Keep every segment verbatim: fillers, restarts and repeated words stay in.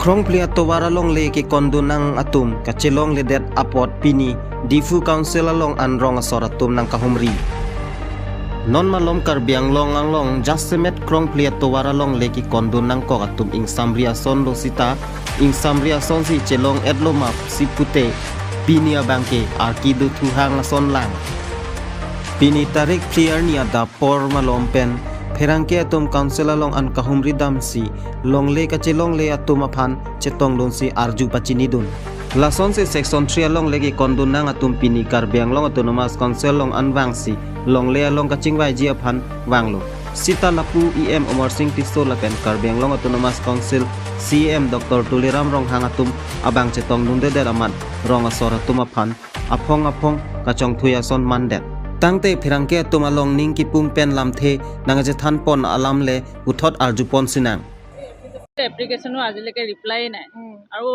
Krongphli atovar alongle kekondun nang atum kachelongledet apot pini Diphu Council along an rong asor atum nangkahumri. Non malom Karbi Anglong along jasemet Krongphli atovar alongle kekondun nangkok atum ingsamri asonlo sita, ingsamri asonsi chelong-etlo ma si pute pini abangke arki duthuhang ason lang. Pini tarik phli arni adap apor malom pen pherangke atum Council along an kahumri damsi longle kachelongle atum aphan chetongdunsi arju pachinidun. Lasonsi Section three alongle kekondun nang atum pini Karbi Anglong Autonomous Council along an vangsi longle along kachingvaiji aphan vanglo. Sita lapu E M Amarsing Tisso lapen Karbi Anglong Autonomous Council C E M Doctor Tuliram Ronghang atum abang chetongdundedet amat rong asor atum aphan aphong aphong kachongthui ason mandet. Tangte pherangke atum along ning kipum pen lamthe nangchethanpon alam le puthot arjupon sinang. এপ্লিকেশ্যনো আজিলৈকে ৰিপ্লাই নাই। উম। আৰু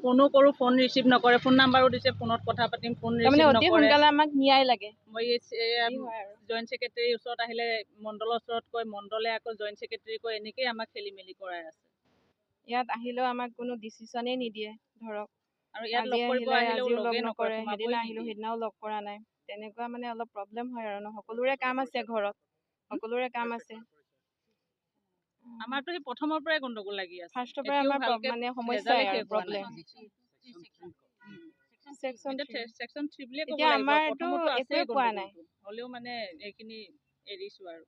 ফোনো কৰোঁ, phone receive নকৰে। ফোন নাম্বাৰো দিছে, ফোনত কথা পাতিম, ফোন তাৰমানে ৰিচিভ অতি নকৰে। সোনকালে আমাক ন্যায় লাগে। মই এই, এয়া কি হয় আৰু? জইণ্ট ছেক্ৰেটাৰীৰ ওচৰত আহিলে, মণ্ডলৰ ওচৰত কয়, মণ্ডলে আকৌ জইণ্ট ছেক্ৰেটাৰী কয়, এনেকেই আমাক খেলি মেলি কৰাই আছে। ইয়াত আহিলেও আমাক কোনো ডিচিশ্যনেই নিদিয়ে। ধৰক আৰু ইয়াত আজি লগ কৰিব আহিলে আহিলেও আজিও লগ লগে নকৰে, নকৰে, সোমাবই সেইদিনা আহিলো, নিদিয়ে। সেইদিনাও লগ কৰা নাই। তেনেকুৱা মানে অলপ প্ৰব্লেম হয় আৰু ন, সকলোৰে কাম আছে ঘৰত, সকলোৰে কাম আছে। আমাৰতো সেই প্ৰথমৰ পৰাই গণ্ডগোল লাগি আছে। ফাৰ্ষ্টৰ পৰাই এতিয়াও আমাৰ ভালকে প্ৰব- মানে সমস্যাই লেজালে আৰু শেষ হোৱা নাই। প্ৰব্লেম। ছেকশ্যন এতিয়া থ্ৰী। ছেকশ্যন থ্ৰী বুলিয়ে ক'ব এতিয়া লাগিব, আমাৰতো প্ৰথমতো একোৱে আছেই পোৱা নাই। গণ্ডগোলটো। হ'লেও মানে এইখিনি এৰিছো আৰু।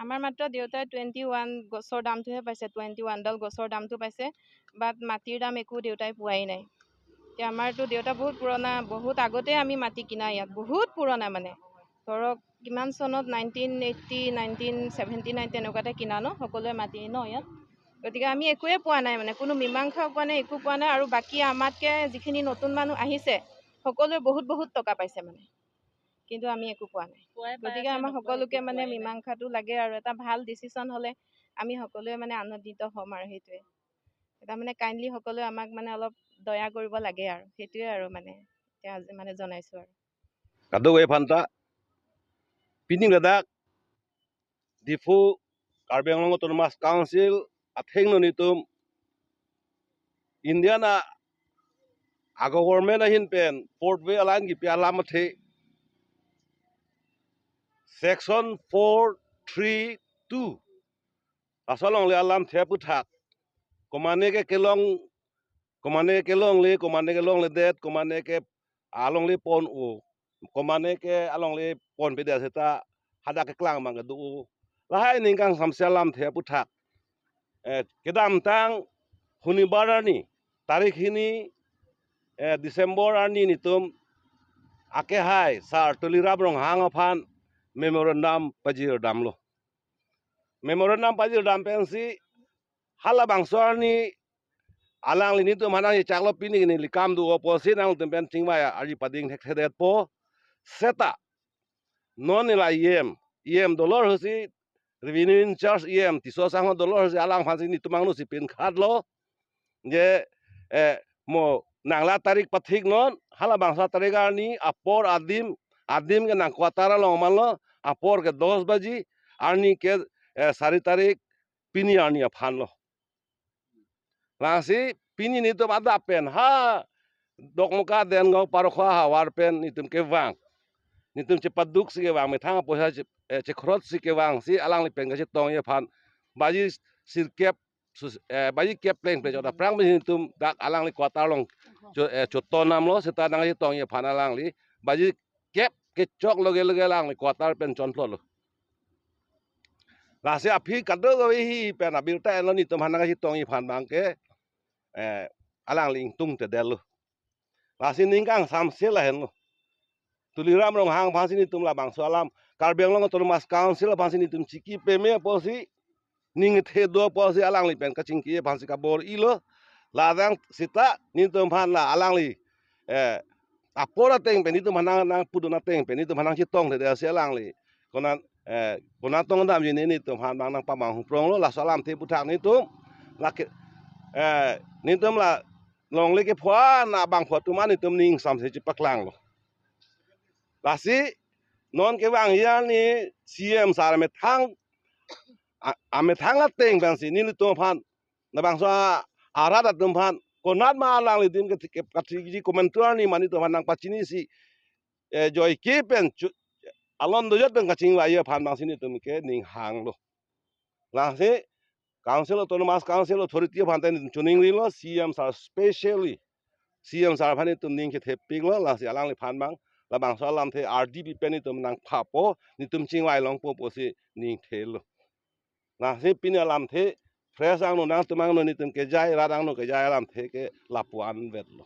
আমাৰ মাত্ৰ দেউতাই টুৱেণ্টি ওৱান গছৰ দামটোহে পাইছে, টুৱেণ্টি ওৱানডাল গছৰ দামটো পাইছে, বাট মাটিৰ দাম একো দেউতাই পোৱাই নাই। এতিয়া আমাৰতো দেউতা বহুত পুৰণা, বহুত আগতে আমি মাটি কিনা ইয়াত, বহুত পুৰণা মানে। ধৰক কিমান চনত, nineteen eighty, nineteen seventy nine তেনেকুৱাতে কিনা ন, সকলোৱে মাটি ন ইয়াত। গতিকে আমি একোৱে পোৱা নাই মানে, কোনো মীমাংসাও পোৱা নাই, একো পোৱা নাই। আৰু বাকী আমাতকে যিখিনি নতুন মানুহ আহিছে, সকলোৱে বহুত বহুত টকা পাইছে মানে, কিন্তু আমি একো পোৱা নাই। পুৱাই পাই গতিকে আছে, আমাৰ নোপোৱাই সকলোকে একো মানে পোৱাই নাই। মীমাংসাটো লাগে আৰু, এটা ভাল ডিচিশ্যন হ'লে আমি সকলোৱে মানে আনন্দিত হ'ম আৰু। সেইটোৱে এটা মানে কাইণ্ডলি সকলোৱে আমাক মানে অলপ দয়া কৰিব লাগে আৰু, সেইটোৱে আৰু মানে এতিয়া আজি মানে জনাইছো আৰু। Kadokave aphanta, pini ladak Diphu Karbi Anglong Autonomous Council athengno nelitum India a-government ahin pen Fourth Way Alliance kipi alam athe Section four three two laso alongle alamthe aphuthak, komane ke kelong, komane kelongle, komane kelongledet, komane ke alongle pon-o, komane ke alongle ponpedet seta hadak keklang abang kedo-o. Lahai ning kangsamse alamthe aphuthak, eh, kedamtang Shonibar arni, tarik hini, eh, December arni nelitum akehai Sar Tuliram Ronghang aphan memorandum pajirdamlo. Memorandum pajirdam pensi halabangso arni alangli nelitum aphan nangchechaklo, pini neli kam do apotsi nangtum pen chingvai arji pading thekthedetpo. Seta non neli E M, E M dolor husi, revenue in charge E M Tisso sangho dolor husi alang aphansi nelitum angno si pinkhatlo je, eh, mo nangla tarik pathiknon, halabangso tarik arni apor adim, adim ke nang quarter along manlo, apor ke dos baji, arni ke, eh, sari tarik, pini arni aphanlo. Lasi pini nelitum adap pen ha Dokmoka, Dengaon, Parokhowa ahavar pen nelitum kevang. Nelitum chepaduksi kevang, methang apoisa che, eh, chekhrotsi kevangsi alangli pen kachetongji aphan baji sirkep sus-, eh, baji kep plengple chot aphrang pen nelitum dak alangli quarter along cho, eh, chotonamlo, seta nangchetongji aphan alangli baji kep kechok loge loge alangli quarter pen chonplotlo. Lasi aphi kadokave ahin pen abirta enlo, nelitum aphan nangchetongji aphan abangke, eh, alangli ingtungtedetlo. Lasi ning kangsamse lahenlo. Tuliram Ronghang aphansi nelitum labangso alam, Karbi Anglong Autonomous Council aphansi nelitum chiki peme apotsi, ning the do apotsi alangli pen kachingki aphansi kabor-ilo. Ladak seta nelitum aphan la alangli, eh, apor ateng pen nelitum aphan nang, nangpudun ateng pen nelitum aphan nangchetongthedetsi alangli kona, eh, kona tongdamji nelitum aphan nang, nangpamanghu pronglo. Laso alamthe aphuthak nelitum lake, eh, nelitum la longle kepho-an abangphu atum an nelitum ning kangsamse chepaklanglo. Lasi non kevangji arni C E M sar amethang, a, amethang ateng pensi nelitum aphan labangso a, arat atum aphan konat ma alanglitum ke, ke kathiji komantu arni ma netum aphan nangpachinisi, eh, joike pen chu-, alon dojot pen kachingvai aphan abangsi netum ke ning hanglo. Lasi Council, Autonomous Council authority aphan ta netum choningrilo, C M sir specially. C M sir aphan netum ning kethepiklo, lasi alangliphan abang labangso alamthe R D P pen netum nangphapo, netum chingvai longpo pusi ning thelo. Lasi pini alamthe fresh angno nangtum angno netum kejai, rat angno kejai alamthe ke lapu-an vetlo.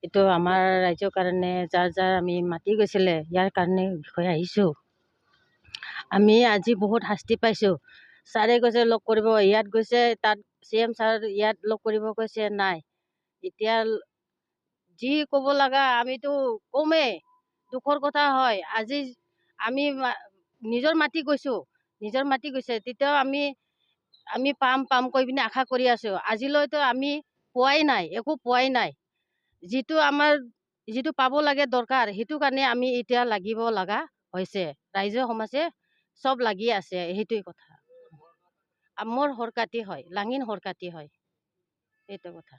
এইটো আমাৰ ৰাইজৰ কাৰণে যাৰ যাৰ আমি মাতি গৈছিলে, ইয়াৰ কাৰণে বিষয়ে আহিছোঁ। আমি আজি বহুত শাস্তি পাইছোঁ। ছাৰে কৈছে লগ কৰিব, ইয়াত গৈছে, তাত চি এম ছাৰ ইয়াত লগ কৰিব কৈছে, নাই। এতিয়া যি ক'ব লগা আমিতো কমেই, দুখৰ কথা হয়। আজি আমি মা-, নিজৰ মাটি গৈছোঁ, নিজৰ মাটি গৈছে, তেতিয়াও আমি, আমি পাম পাম কৈ পিনে আশা কৰি আছোঁ। আজিলৈতো আমি পোৱাই নাই, একো পোৱাই নাই। যিটো আমাৰ, যিটো পাব লাগে দৰকাৰ, সেইটো কাৰণে আমি এতিয়া লাগিব লগা হৈছে। ৰাইজে সমাজে চব লাগি আছে, সেইটোৱে কথা। আ, মোৰ সৰকাতি হয়, লাঙিন সৰকাতি হয়, এইটো কথা।